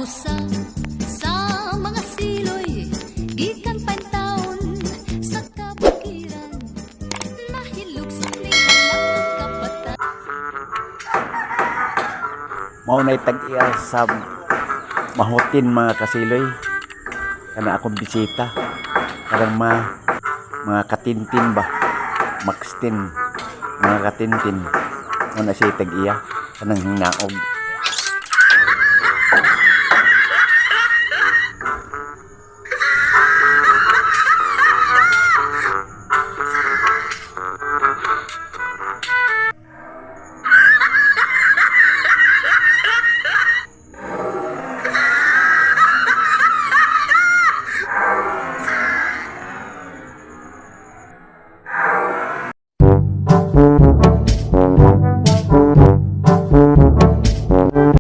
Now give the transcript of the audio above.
Usa sa mga siloy gikan taon sa kabukiran nahilugsok ni halangdong kabata. Mao nay tag-iya sa Mahutin, mga kasiloy. Kana akong bisita. Karang mga katintin ba? Maxtin. Mga katintin. Mao na siya tag-iya. Kanang hinaog.